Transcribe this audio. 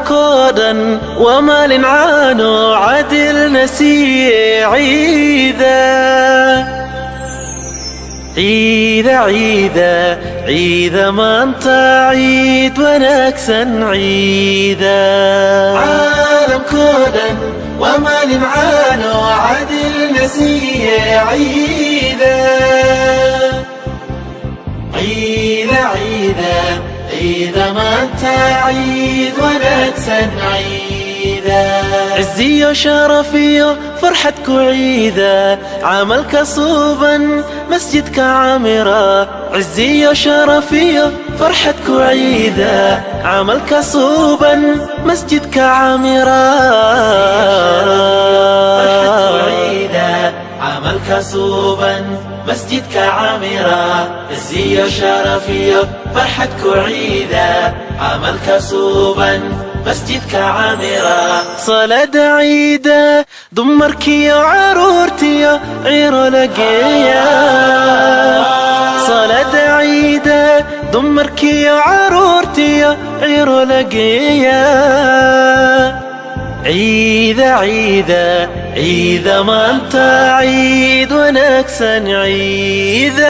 Caalamkoo dhan waa maalin caano cadilna siiye. Ciida, ciida, ciida, ciida maanta, ciid wanaagsan, ciida. Caalamkoo dhan waa maalin caano cadilna siiye. Ciida, ciida, ciida, ciida maanta, ciid wanaagsan, ciida. Ciziyo sharafiyo farxad ku ciida, camalka suuban masjidka camira. Ciziyo sharafiyo farxad ku ciida, camalka suuban masjidka camira. Camalka suuban masjidka camira. Ciziyo sharafiyo farxad ku ciida, camalka suuban masjidka camira. Salaada ciida dumarkiyo caruurtiyo ciro la geeya. Salaada ciida dumarkiyo caruurtiyo ciro la geeya. Ciida, ciida, ciida maanta, ciid wanaagsan, ciida.